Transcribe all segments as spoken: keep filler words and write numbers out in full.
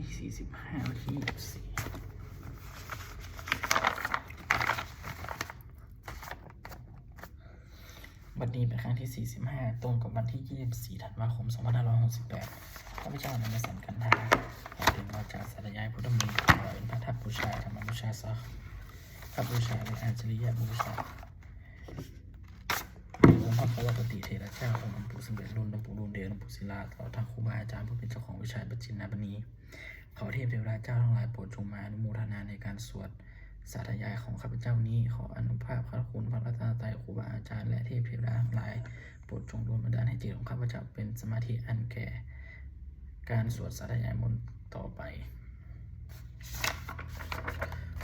ที่สี่สิบห้า วันที่ยี่สิบสี่ วันนี้เป็นครั้งที่ สี่สิบห้า ตรงกับวันที่ ยี่สิบสี่ ธันวาคม สองพันห้าร้อยหกสิบแปด ข้าพเจ้านายสันต์ กันทา ขอเปล่งวาจาสาธยายพุทธมนต์ ถวายเป็นพุทธบูชา ธรรมบูชา สังฆบูชา และอาจาริยบูชา องค์พระปวัตติเถระเจ้า องค์หลวงปู่สำเร็จลุน หลวงปู่ดูลเดช หลวงปู่ศิลา ตลอดทั้งครูบาอาจารย์ผู้เป็นเจ้าของวิชาปัจฉิมมณี ขอเทพเทวดาเจ้าทั้งหลายโปรดจงมาอนุโมทนาในการสวดสาธยายของข้าพเจ้านี้ ขออานุภาพพระคุณพระรัตนตรัย ครูบาอาจารย์ และเทพเทวดาทั้งหลาย โปรดจงดลบันดาลให้จิตของข้าพเจ้าเป็นสมาธิอันแก่การสวดสาธยายมนต์ต่อไป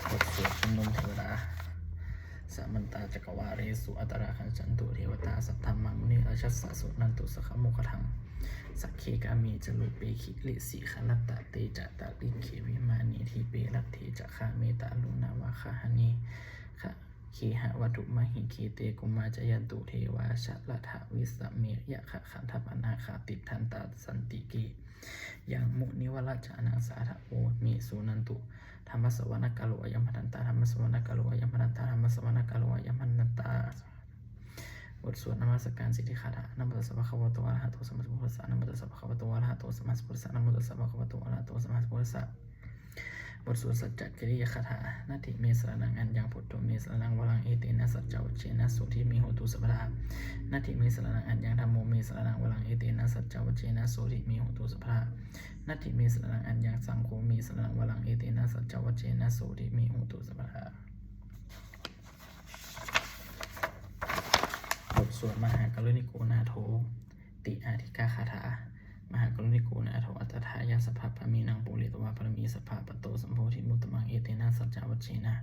บทสวดชุมนุมเทวดา Samantā cakkavāḷesu atrāgacchantu devatā, saddhammaṃ munirājassa suṇantu saggamokkhadaṃ. Sagge kāme ca rūpe girisikharataṭe cantalikkhe vimāne, dīpe raṭṭhe ca gāme taruvanagahane gehavatthumhi khette, bhummā cāyantu devā jalathalavisame yakkhagandhabbanāgā, tiṭṭhantā santike yaṃ munivaravacanaṃ sādhavo me suṇantu. Dhammassavanakālo ayam bhadantā. Dhammassavanakālo ayam bhadantā. Dhammassavanakālo ayam bhadantā. บทสวดนมัสการสิทธิคาถา Namo tassa bhagavato arahato sammāsambuddhassa. Namo tassa bhagavato arahato sammāsambuddhassa. Namo tassa bhagavato arahato sammāsambuddhassa. บทสวดสัจจกิริยาคาถา Natthi me saraṇaṃ aññaṃ, buddho me saraṇaṃ varaṃ, etena saccavajjena sotthi me hotu sabbadā. Natthi me saraṇaṃ aññaṃ, dhammo me saraṇaṃ varaṃ, etena saccavajjena sotthi me hotu sabbadā. Natthi me saraṇaṃ aññaṃ, saṅgho me saraṇaṃ varaṃ, etena saccavajjena sotthi me hotu sabbadā. บทสวดมหาการุณิโกนาโถติอาทิกาคาถา Mahākāruṇiko nātho atthāya sabbapāṇinaṃ, pūretvā pāramī sabbā patto sambodhimuttamaṃ, etena saccavajjena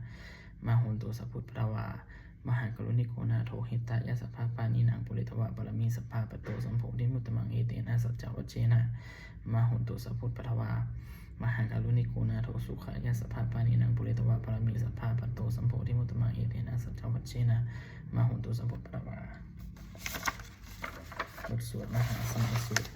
mā hontu sabbupaddavā. Mahākāruṇiko nātho hitāya sabbapāṇinaṃ, pūretvā pāramī sabbā patto sambodhimuttamaṃ, etena saccavajjena mā hontu sabbupaddavā. Mahākāruṇiko nātho sukhāya sabbapāṇinaṃ, pūretvā pāramī sabbā patto sambodhimuttamaṃ, etena saccavajjena mā hontu sabbupaddavā. บทสวดมหาสมัยสูตร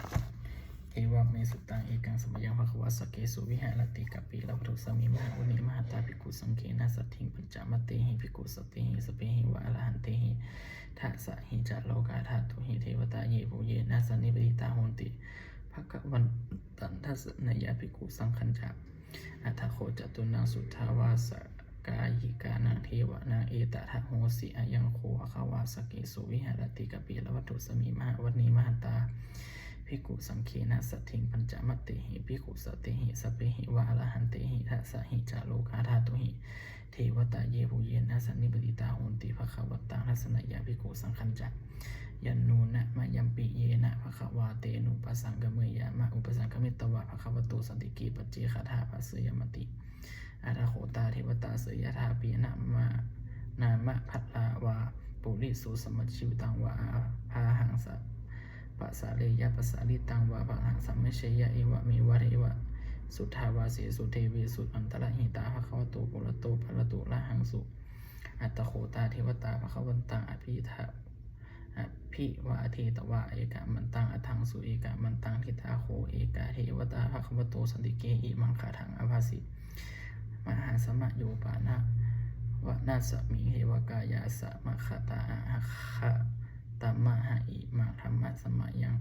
Evaṃ me sutaṃ. Ekaṃ samayaṃ bhagavā sakkesu viharati kapilavatthusmiṃ mahāvane mahatā bhikkhusaṅghena saddhiṃ pañcamattehi bhikkhusatehi sabbeheva arahantehi. Dasahi ca lokadhātūhi devatā yebhuyyena sannipatitā honti bhagavantaṃ dassanāya bhikkhusaṅghañca. Atha kho catunnaṃ suddhāvāsakāyikānaṃ devānaṃ etadahosi: Ayaṃ kho bhagavā sakkesu viharati kapilavatthusmiṃ mahāvane mahatā bhikkhusaṅghena saddhiṃ pañcamattehi bhikkhusatehi sabbeheva arahantehi. Dasahi ca lokadhātūhi devatā yebhuyyena sannipatitā honti bhagavantaṃ dassanāya bhikkhusaṅghañca. Yannūna mayampi yena bhagavā tenupasaṅkameyyāma, upasaṅkamitvā bhagavato santike paccekagāthā bhāseyyāmāti. Atha kho tā devatā seyyathāpi nāma nāma balavā puriso sammiñjitaṃ vā bāhaṃ sa pasāreyya, pasāritaṃ vā bāhaṃ sammiñjeyya, evameva teva suddhāvāsesu devesu antarahitā bhagavato purato pāturahaṃsu. Atha kho tā devatā bhagavantaṃ abhitā abhivādetvā ekamantaṃ aṭṭhaṃsu. Ekamantaṃ ṭhitā kho ekā devatā bhagavato santike imaṃ gāthaṃ abhāsi: Mahāsamayo pavanasmiṃ devakāyā samāgatā, āgatamha imaṃ dhammasamayaṃ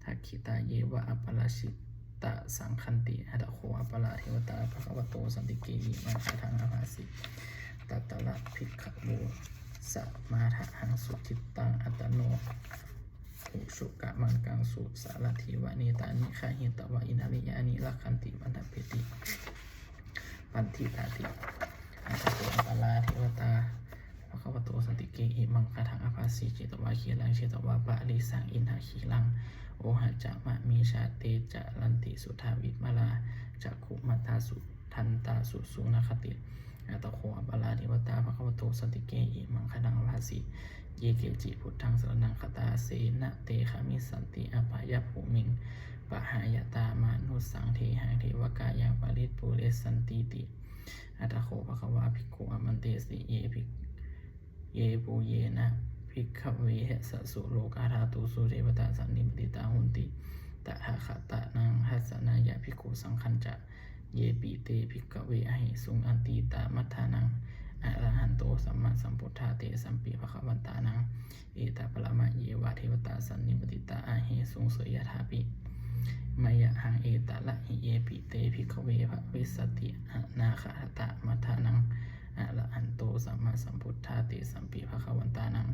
dakkhitāyeva aparājitasaṅghanti. Atha kho aparā devatā bhagavato santike imaṃ gāthaṃ abhāsi: Tatra bhikkhavo samādahaṃsu, cittaṃ attano ujukamakaṃsu, sārathīva nettāni gahetvā, indriyāni rakkhanti, paṇḍitāti. Atha kho aparā devatā bhagavato santike imaṃ gāthaṃ abhāsi: Chetvā khīlaṃ chetvā palighaṃ, indakhīlaṃ ohaccamanejā, te caranti suddhā vimalā, cakkhumatā sudantā susunāgāti. Atha kho aparā devatā bhagavato santike imaṃ gāthaṃ abhāsi: Ye keci buddhaṃ saraṇaṃ gatāse, na te gamissanti apāyabhūmiṃ, pahāya tāmanussānaṃ dehaṃ devakāyaṃ paripūressantīti. Atha kho bhagavā bhikkhū āmantesi: Ye bhik yebhuyyena bhikkhave dasasu lokadhātūsu devatā sannipatitā honti tathāgataṃ dassanāya bhikkhusaṅghañca. Yepi te bhikkhave ahesuṃ atītamaddhānaṃ arahanto sammāsambuddhā, tesampi bhagavantānaṃ etaparamāyeva devatā sannipatitā ahesuṃ, seyyathāpi mayhaṃ etarahi. Yepi te bhikkhave bhavissanti anāgatamaddhānaṃ arahanto sammāsambuddhā, tesampi bhagavantānaṃ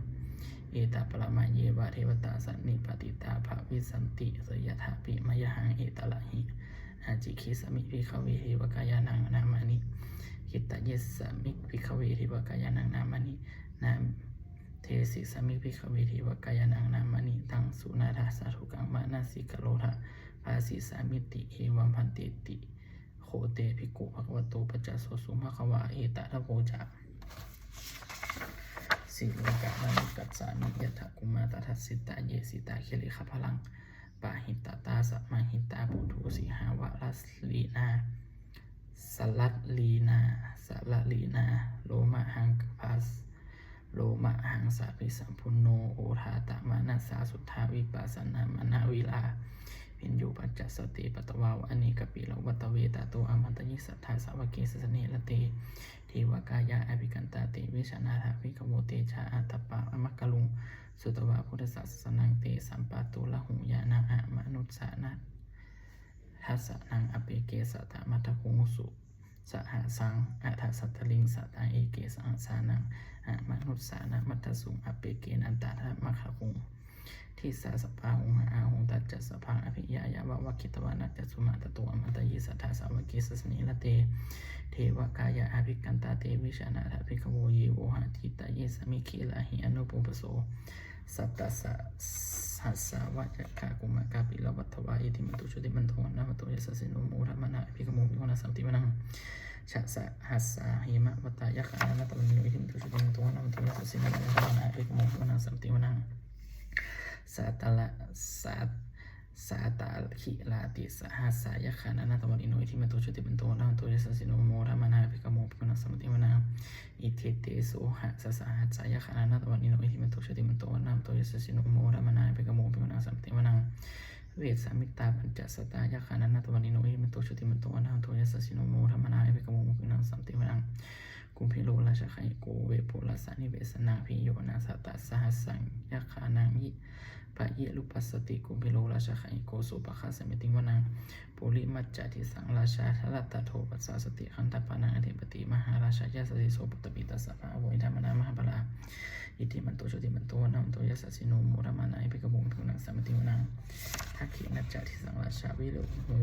etaparamāyeva devatā sannipatitā bhavissanti, seyyathāpi mayhaṃ etarahi. Ācikkhissāmi bhikkhave devakāyānaṃ nāmāni. Kittayissāmi bhikkhave devakāyānaṃ nāmāni. Nā- Desissāmi bhikkhave devakāyānaṃ nāmāni. Taṃ suṇātha sādhukaṃ manasikarotha bhāsissāmīti. Evaṃ bhanteti kho te bhikkhū bhagavato paccassosuṃ. Bhagavā etadavoca: Silokamanukassāmi, yattha bhummā tadassitā; ye sitā girigabbharaṃ, pahitattā samāhitā. Puthū sīhāva sallīnā, sallīnā, sallīnā, lomahaṃ- lomahaṃsābhisambhuno; odātamanasā suddhā, vippasannamanāvilā. Bhiyyo pañcasate ñatvā, vane kāpilavatthave; tato āmantayi satthā, sāvake sāsane rate. Devakāyā abhikkantā, te vijānātha bhikkhavo; te ca ātappamakaruṃ, sutvā buddhassa sāsanaṃ. Tesampāturahu ñāṇaṃ, amanussāna- dassanaṃ; appeke satamaddakkhuṃ, sahassānaṃ atha sattariṃ. Sataṃ eke sahassānaṃ, amanussānamaddasuṃ; appekenantamaddakkhuṃ, disā sabbā phuṭā ahu. Tañca sabbaṃ abhiññāya, vavakkhitvāna cakkhumā; tato āmantayi satthā, sāvake sāsane rate. Devakāyā abhikkantā, te vijānātha bhikkhavo; ye vohaṃ kittayissāmi, girāhi anupubbaso. Sattasahassā va yakkhā, bhummā kāpilavatthavā; iddhimanto jutimanto, vaṇṇavanto yasassino; modamānā abhikkāmuṃ, bhikkhūnaṃ samitiṃ vanaṃ. Chasahassā hemavatā, yakkhā nānattavaṇṇino; iddhimanto jutimanto, vaṇṇavanto yasassino; modamānā abhikkāmuṃ, bhikkhūnaṃ samitiṃ vanaṃ. Sātāgirā- sātāgirā tisahassā, yakkhā nānattavaṇṇino; iddhimanto jutimanto, vaṇṇavanto yasassino; modamānā abhikkāmuṃ, bhikkhūnaṃ samitiṃ vanaṃ. Iccete soḷasasahassā, yakkhā nānattavaṇṇino; iddhimanto jutimanto, vaṇṇavanto yasassino; modamānā abhikkāmuṃ, bhikkhūnaṃ samitiṃ vanaṃ. Vessāmittā pañcasatā, yakkhā nānattavaṇṇino; iddhimanto jutimanto, vaṇṇavanto yasassino; modamānā abhikkāmuṃ, bhikkhūnaṃ samitiṃ vanaṃ. Kumbhīro rājagahiko, vepullassa nivesanaṃ; bhiyyo naṃ satasahassaṃ, yakkhānaṃ payirupāsati; kumbhīro rājagahiko, sopāga samitiṃ vanaṃ. Purimañca disaṃ rājā, dhataraṭṭho pasāsati; gandhabbānaṃ ādhipati, mahārājā yasassi so. Puttāpi tassa bahavo, indanāmā mahabbalā; iddhimanto jutimanto, vaṇṇavanto yasassino; modamānā abhikkāmuṃ, bhikkhūnaṃ samitiṃ vanaṃ. Dakkhiṇañca disaṃ rājā, virūḷho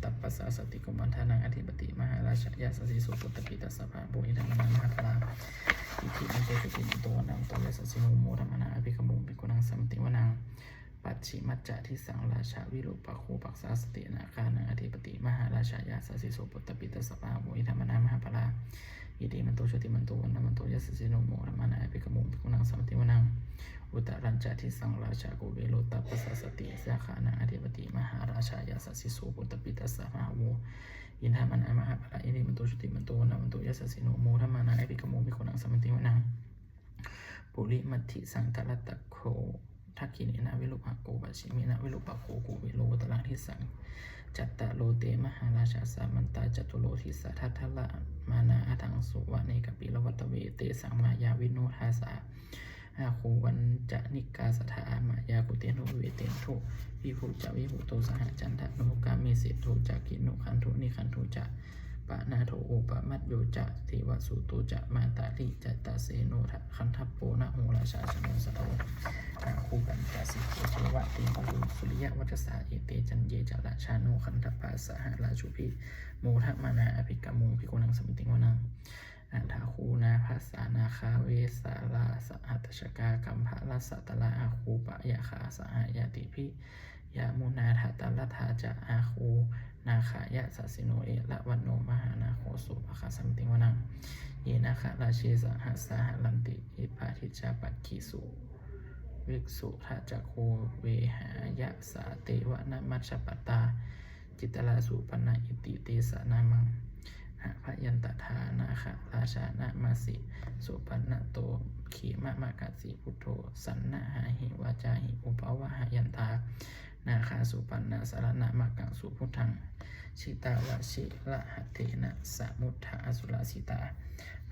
tappasāsati; kumbhaṇḍānaṃ ādhipati, mahārājā yasassi so. Puttāpi tassa bahavo, indanāmā mahabbalā; iddhimanto jutimanto, vaṇṇavanto yasassino; modamānā abhikkāmuṃ, bhikkhūnaṃ samitiṃ vanaṃ. Pacchimañca disaṃ rājā, virūpakkho pasāsati; nāgānaṃ ādhipati, mahārājā yasassi so. Puttāpi tassa bahavo, indanāmā mahabbalā; iddhimanto jutimanto, vaṇṇavanto yasassino; modamānā abhikkāmuṃ, bhikkhūnaṃ samitiṃ vanaṃ. Uttarañca disaṃ rājā, kuvero tappasāsati; yakkhānaṃ ādhipati, mahārājā yasassi so. Puttāpi tassa bahavo, indanāmā mahabbalā; iddhimanto jutimanto, vaṇṇavanto yasassino; modamānā abhikkāmuṃ, bhikkhūnaṃ samitiṃ vanaṃ. Purimaṃ disaṃ dhataraṭṭho, dakkhiṇena virūpakkho; pacchimena virūpakkho, kuvero uttaraṃ disaṃ. Cattāro te mahārājā, samantā caturo disā; daddallamānā aṭṭhaṃsu, vane kāpilavatthave. Tesaṃ māyāvino dāsā, āgū vañcanikā saṭhā; māyā kuṭeṇḍu veṭeṇḍu, viṭū ca viṭuṭo saha. Candano kāmesu ca, kinnughaṇḍu nighaṇḍu ca; panādo opamañño ca, devasūto ca mātali; cittaseno gandhabbo, naḷo rājā janosabho. Āgū pañcasikho ceva, timbarū suriyavacchasā; ete caññe ca rājāno, gandhabbā saha rājubhi; modamānā abhikkāmuṃ, bhikkhūnaṃ samitiṃ vanaṃ. Athāgū nābhasā nāgā, vesālā sahatacchakā; kambalassatarā āgū, pāyāgā saha ñātibhi. Yāmunā dhataraṭṭhā ca, āgū nāgā yasassino; erāvaṇo mahānāgo, sopāga samitiṃ vanaṃ. Ye nāgarāje sahasā haranti, dibbā dijā pakkhi suvikshitacakkhū; vehāyasā te vanamajjhapattā, citrā supaṇṇā iti tesa nāmaṃ. Abhayantadā nāgarājānamāsi, supaṇṇato khemamakāsi buddho; saṇhāhi vācāhi upavhayantā, nāgā supaṇṇasaraṇamakaṃsu buddhaṃ. jitā vajirahatthena samuddaṃ asurā sitā.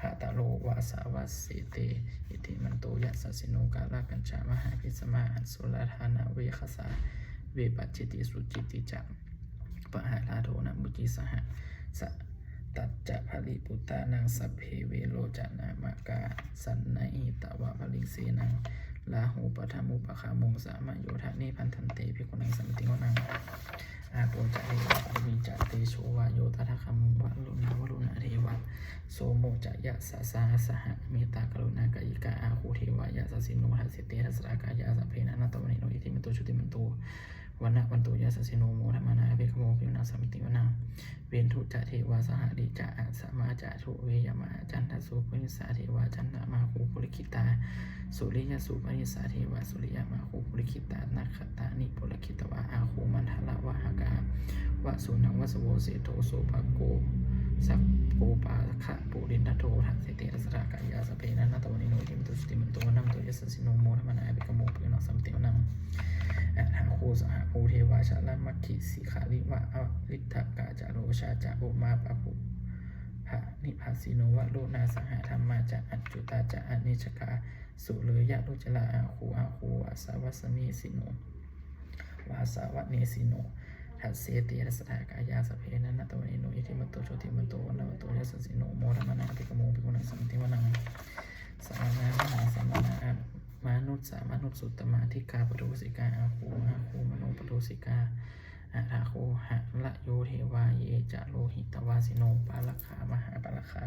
Bhātaro vāsavassete iddhimanto yasassino, kālakañjā mahābhismā asurā dānaveghasā, vepacitti sucitti ca pahārādo namucī saha. Satañca baliputtānaṃ sabbe verocanāmakā, sannayhitvā baliṃ senaṃ rāhubhaddamupāgamuṃ, samayodāni bhaddante bhikkhūnaṃ samitiṃ vanaṃ. Āpo ca devā paṭhavī ca tejo vāyo tadāgamuṃ, varuṇā vāruṇā devā somo ca yasasā saha, mettākaruṇākāyikā āgū devā yasassino. Dasete dasadhā kāyā sabbe nānattavaṇṇino, iddhimanto jutimanto vaṇṇavanto yasassino, modamānā abhikkāmuṃ bhikkhūnaṃ samitiṃ vanaṃ. Veṇḍū ca devā sahalī ca asamā ca duve yamā, candassūpanisā devā candamāgū purakkhitā, suriyassūpanisā devā suriyamāgū purakkhitā, nakkhattāni purakkhitvā āgū mandavalāhakā, vasūnaṃ vāsavo seṭṭho sopāga sopāga purindado. Dasete dasadhā kāyā sabbe nānattavaṇṇino, iddhimanto jutimanto vaṇṇavanto yasassino, modamānā abhikkāmuṃ bhikkhūnaṃ samitiṃ vanaṃ. Athāgū sahabhū devā jalamaggisikhāriva, ariṭṭhakā ca rojā ca umāpupphanibhāsino, varuṇā sahadhammā ca accutā ca anejakā, sūleyyarucirā āgū āgū vāsavanesino, vāsavanesino. Dasete dasadhā kāyā sabbe nānattavaṇṇino, iddhimanto jutimanto vaṇṇavanto yasassino, modamānā abhikkāmuṃ bhikkhūnaṃ samitiṃ vanaṃ. Samānā mahāsamānā mānusā mānusuttamā, dighā padosikā āgū āgū manopadosikā. Athāgū harayo devā ye ca lohitavāsino, pāragā mahāpāragā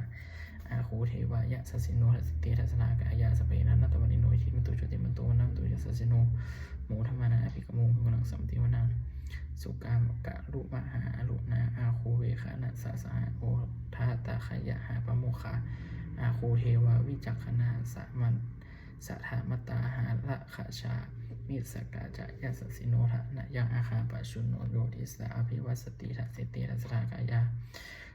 āgū devā yasassino. Dasete dasadhā kāyā sabbe nānattavaṇṇino, iddhimanto jutimanto vaṇṇavanto yasassino, modamānā abhikkāmuṃ bhikkhūnaṃ samitiṃ vanaṃ. Sukkā karumhā aruṇā āgū veghanasā saha, odātagayhā pāmokkhā āgū devā vicakkhaṇā, sadāmattā hāragajā missakā ca yasassino. Thanayaṃ āgā pajjunno yo disā abhivassati. Dasete dasadhā kāyā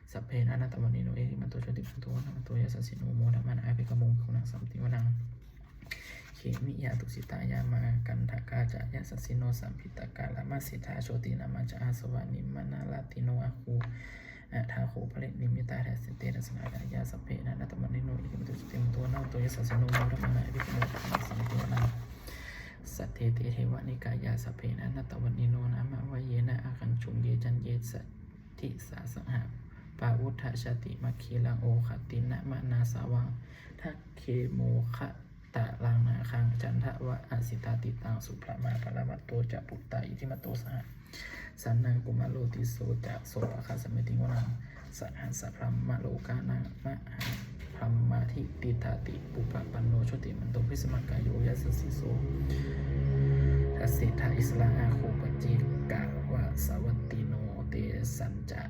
sabbe nānattavaṇṇino, iddhimanto jutimanto vaṇṇavanto yasassino, modamānā abhikkāmuṃ bhikkhūnaṃ samitiṃ vanaṃ. Khemiyā tusitā yāmā kaṭṭhakā ca yasassino, lambitakā lāmaseṭṭhā jotināmā ca āsavā, nimmānaratino āgū athāgū paranimmitā. Dasete dasadhā kāyā sabbe nānattavaṇṇino, iddhimanto jutimanto vaṇṇavanto yasassino, modamānā abhikkāmuṃ bhikkhūnaṃ samitiṃ vanaṃ. Saṭṭhete devanikāyā sabbe nānattavaṇṇino, nāmanvayena āgañchuṃ ye caññe sadisā saha, pavutthajātimakhīlaṃ oghatiṇṇamanāsavaṃ, dakkhemoghataraṃ nāgaṃ candaṃva asitātitaṃ. Subrahmā paramatto ca puttā iddhimato saha, sanaṅkumāro tisso ca sopāga samitiṃ vanaṃ. Sahassaṃ brahmalokānaṃ mahābrahmābhitiṭṭhati, upapanno jutimanto bhismākāyo yasassi so. Dasettha issarā āgū paccekavasavattino, tesañca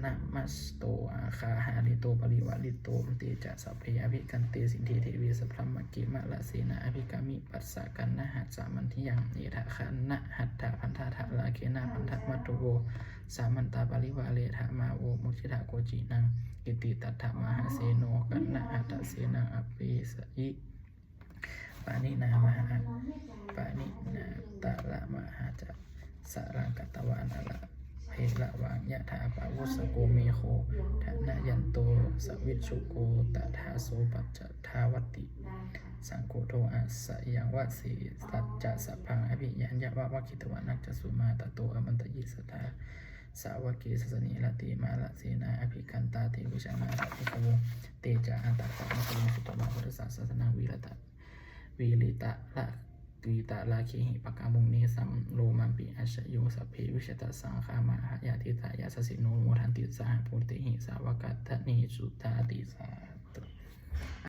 nāmato āgā hārito parivārito. Te ca sabbe abhikkante sinde deve sabrahmake, mārasenā abhikkāmi passa kaṇhassa mandiyaṃ. Etha gaṇhatha bandhatha rāgena bandhamatthu vo, samantā parivāretha mā vo muñcittha koci naṃ. Iti tattha mahāseno kaṇhasenaṃ apesayi, pāṇinā mahā pāṇinā talamāhacca, saraṃ katvāna laveravā. Yathā pāvussako megho thanayanto savijjuko, tadā so paccudāvatti saṅkuddho asayaṃvase. Tañca sabbaṃ abhiññāya vavakkhitvāna cakkhumā, tato āmantayi satthā sāvake sāsane rate. Mārasenā abhikkantā te vijānātha bhikkhavo. Te ca ātappamakaruṃ sutvā buddhassa sāsanaṃ, vītala vītala vītarāgehi pakkāmuṃ, nesaṃ lomampi iñjayuṃ. Sabbe vijitasaṅgāmā bhayātītā yasassino, modanti saha bhūtehi sāvakāgane. Sutadisā